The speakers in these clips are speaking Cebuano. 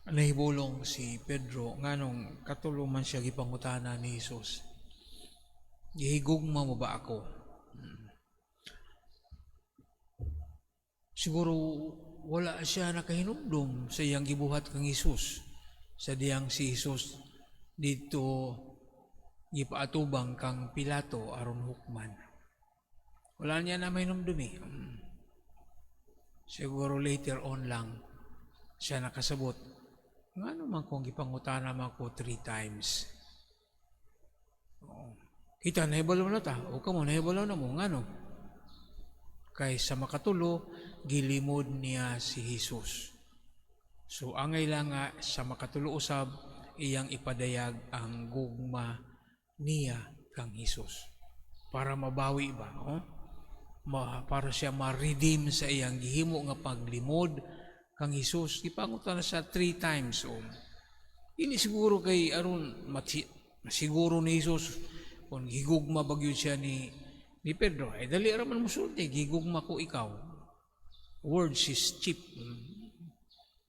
Nahibulong si Pedro nganong katulo man siya gipangutana ni Jesus. "Gihigugma mo ba ako?" Siguro wala siya nakahinumdum sa iyang gibuhat kang Jesus. Sa diyang si Jesus dito gipaatubang kang Pilato aron hukman. Wala niya na mahinumdum eh. Siguro later on lang siya nakasabot. Ngano man kung gipangutana man ko three times? Oo. Kita, nahibalo na ta. O kamo, nahibalo na mo. Ngano? Kay sa makatulo, gilimod niya si Jesus. So angay lang nga sa makatulo usab, iyang ipadayag ang gugma niya kang Jesus. Para mabawi ba? Oh? Para siya ma-redeem sa iyang gihimo nga paglimod kang Jesus. Gipangutan na siya three times. Oh. Ini siguro kay aron masiguro ni Jesus kung gigugma ba gyud siya ni Pedro. Ay dali ra man musulti, "Gigugma ko ikaw." Words is cheap.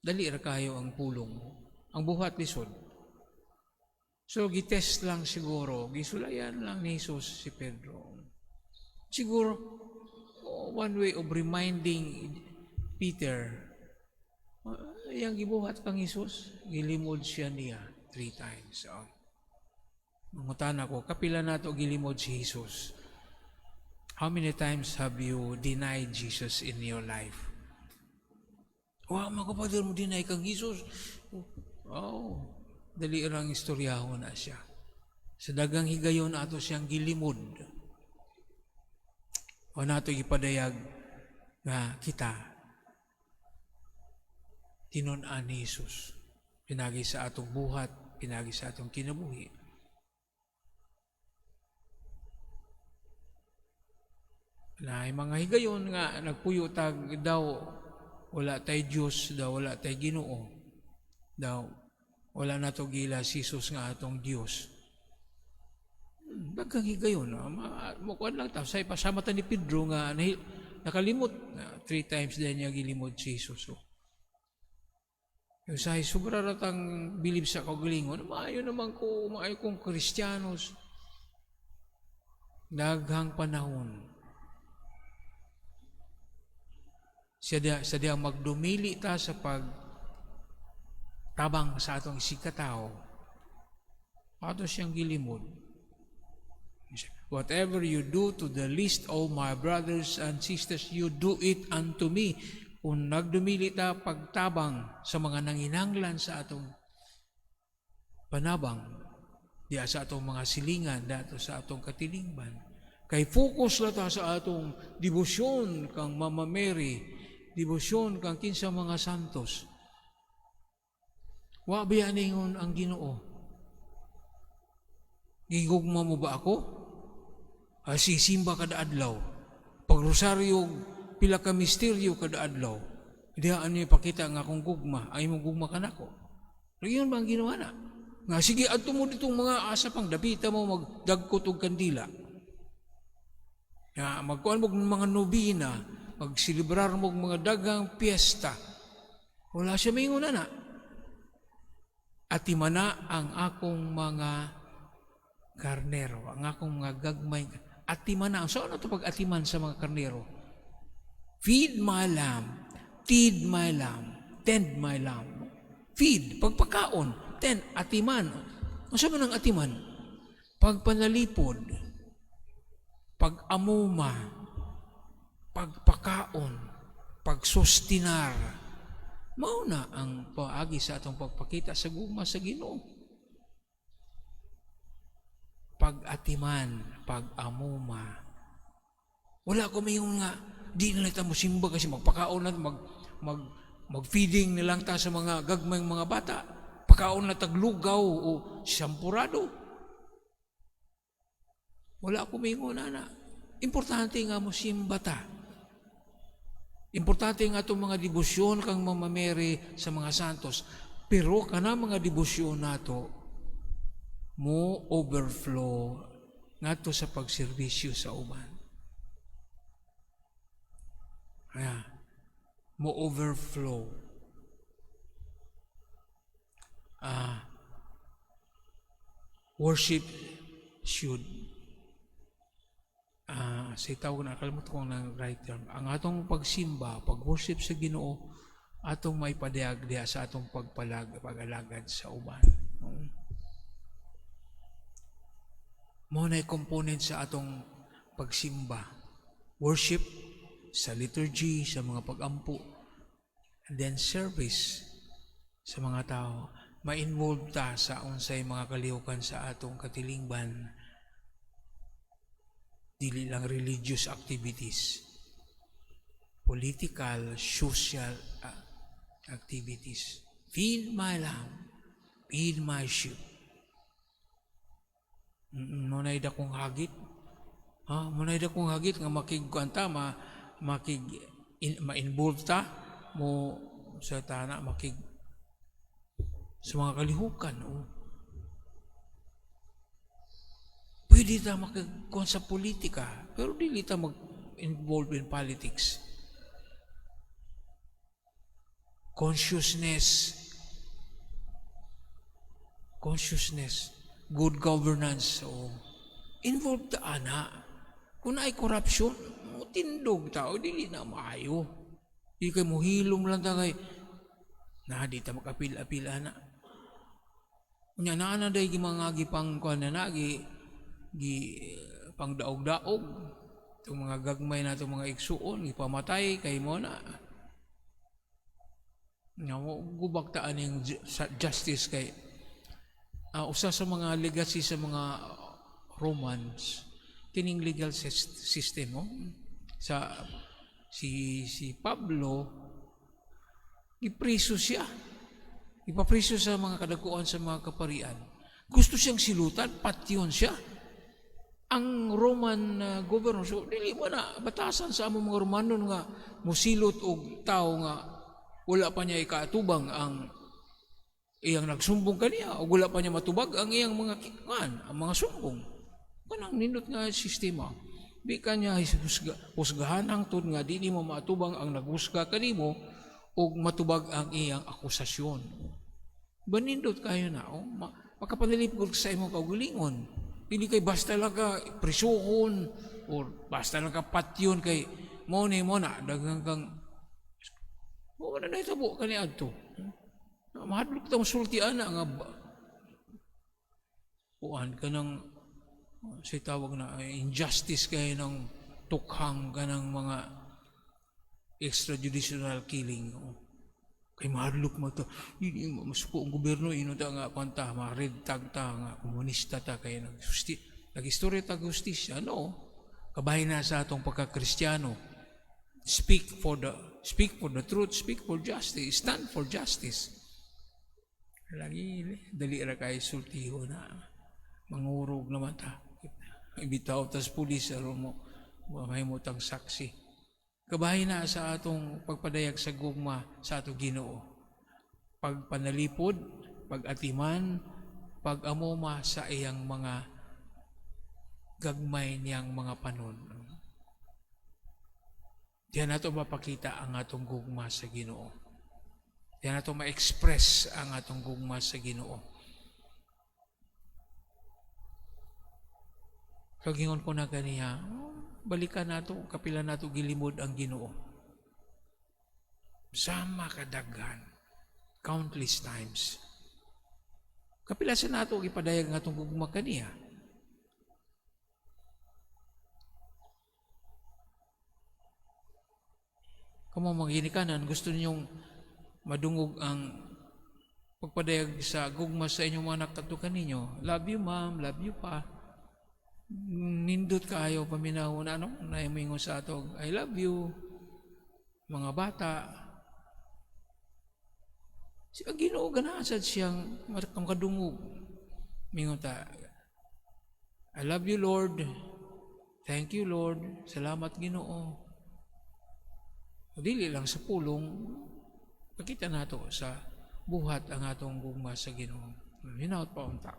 Dali ra kayo ang pulong. Ang buhat, lisod. So gitest lang siguro, gisulayan lang ni Jesus si Pedro. Siguro oh, one way of reminding Peter, iyang gibuhat kang Jesus, gilimod siya niya three times. So, mangutana ko, kapila nato gilimod si Jesus? How many times have you denied Jesus in your life? "Wa man ko, Father, mo deny kang Jesus." Oh, dali rang istoryahon na siya. Sa dagang higayon ato siyang gilimod. O nato gipadayag nga kita tinun-an ni Jesus. Pinagi sa atong buhat, pinagi sa atong kinabuhi. Na mga higayon nga nagpuyo tag daw wala tay Dios, daw wala tay Ginoo, daw wala nato gila si Jesus nga atong Dios. Daghang higayon, no? Mukuan lang ta say pasama ta ni Pedro nga nakalimot na three times din niya gilimod si Jesus. So, yung say sobra ratang bilib sa kaugalingon, maayo naman ko, maayo kong Kristiyanos. Daghang panahon sa diyang magdumili ta sa pag tabang sa atong isigkatao, ato siyang gilimod. "Whatever you do to the least of my brothers and sisters, you do it unto me." Kung nagdumili ta pagtabang sa mga nanginanglan sa atong panabang, diya sa atong mga silingan, dato sa atong katilingban. Kay focus la ta sa atong debosyon kang Mama Mary, debosyon kang kinsa mga santos. Wa biya ningon ang Ginoo? "Gigugma mo ba ako? Ah, sisimba kada adlaw. Pagrosaryo, pila ka misteryo kada adlaw. Diha ano ipakita nga akong gugma, ay mong gugma kanako?" Yun ba ang ginawa na? Nga sige adto mo ditong mga asa pang dapita mo magdagkot og kandila. Nga magkuan mo mga nobina, magselebrar mo mga daghang piyesta. Wala siya mingon na. "Atimana ang akong mga karnero, ang akong mga gagmay. Atimana." So ano to pag-atiman sa mga karnero? Feed my lamb, feed my lamb, tend my lamb. Feed, pagpakaon, tend, atiman. Ano man ang atiman? Pagpanalipod, pag-amuma, pagpakaon, pagsustinar. Mao na ang paagi sa atong pagpakita sa gugma sa Ginoo. Pag-atiman, pag-amuma. Wala ko mayon nga di na lang ta mo simba kasi magpakaon na mag-feeding na lang ta sa mga gagmayng mga bata. Pakaon na taglugaw o sampurado. Wala ko mingon na. Importante nga mo simba ta. Importante nga itong mga debosyon kang Mama Mary, sa mga santos. Pero kana mga debosyon nato mo overflow ngadto sa pagserbisyo sa uban. Kaya, mo overflow. Worship should, sa tawag na, kalimot ko ng right term, ang atong pagsimba, pag-worship sa Ginoo, atong maipadayag diha sa atong pagpalag, pag-alagad sa uban. Mao na component sa atong pagsimba. Worship sa liturgy, sa mga pagampo, and then service sa mga tao. Ma-involve ta sa unsay mga kalihukan sa atong katilingban. Dili lang religious activities. Political, social activities. Feed my lamb, feed my sheep. Mao na dakong hagit. Ha, mao na dakong hagit nga makigkuan ta, ma makig in, ma-involve ta mo sa tana, makig sa mga kalihukan. Oh. Pwede ta makigkuan sa politika, pero dili ta mag-involve in politics. Consciousness, consciousness, good governance, oh. Involved ta ana. Kung naay corruption, tindog ta, o dili na maayo. Di kay muhilom lang ta kay na di ta makapil-apil ana. Unya naa na day mga gipang kuan na na gi gi pangdaog-daog itong mga gagmay na itong mga igsuon, gipamatay kay mo na nga mo gubag ta aning justice kay usa sa mga legacy sa mga Romans kining legal system, oh. Sa si si Pablo, gipriso siya, ipapriso sa mga kadakuan sa mga kaparian. Gusto siyang silutan, patyon siya ang Roman governor. So dili mo na batasan sa among mga Romano nga musilot og tao nga wala pa niya ikaatubang ang iyang nagsumbong kaniya o wala pa niya matubag ang iyang mga kan ang mga sumbong. Kanang nindot nga sistema. Di ka niya husgahan hangtod nga di mo maatubang ang naghusga kanimo ug matubag ang iyang akusasyon. Banindot kayo na, oh, makapanalipod sa imong kaugalingon. Dili kay basta lang ka prisuhon or basta lang ka patyon kay mo ni mo na daghang kang mo na nahitabo kani adto. Mahadlok ta sulti ana nga kuan kanang si tawag na injustice kay ng tukhang kanang mga extrajudicial killing. Oh. Kay mahadlok mo to. Hindi mo masuko ang gobyerno, ino ta nga kwanta, ma-red tag ta nga komunista ta kay nag-istorya ta hustisya. No, kabahin na sa atong pagka-Kristiyano. Speak for the truth, speak for justice, stand for justice. Lagi dali ra kay sultiho na mangurog naman ta. Ibitaw tas pulis aron mo mahimo tang saksi. Kabahin na sa atong pagpadayag sa gugma sa atong Ginoo. Pagpanalipod, pag-atiman, pag-amoma sa iyang mga gagmay niyang mga panon. Diyan nato mapakita ang atong gugma sa Ginoo. Diyan nato ma-express ang atong gugma sa Ginoo. Kagingon ko na kaniya, balikan nato, kapila nato gilimod ang Ginoo. Sama kadaghan, countless times. Kapila sa nato gipadayag ang atong gugma kaniya. Kamo mga ginikanan, gusto ninyong madungog ang pagpadayag sa gugma sa inyong mga anak kadto ninyo. Love you, Ma'am, love you, Pa. Nindot kaayo paminaw na ano, naimingon sa ato, "I love you." Mga bata. Si ang Ginoo ganahan sad siyang makadungog. Mingon ta, "I love you, Lord. Thank you, Lord. Salamat, Ginoo." Dili lang sa pulong, pakita nato sa buhat ang atong gugma sa Ginoo. Hinaut pa unta.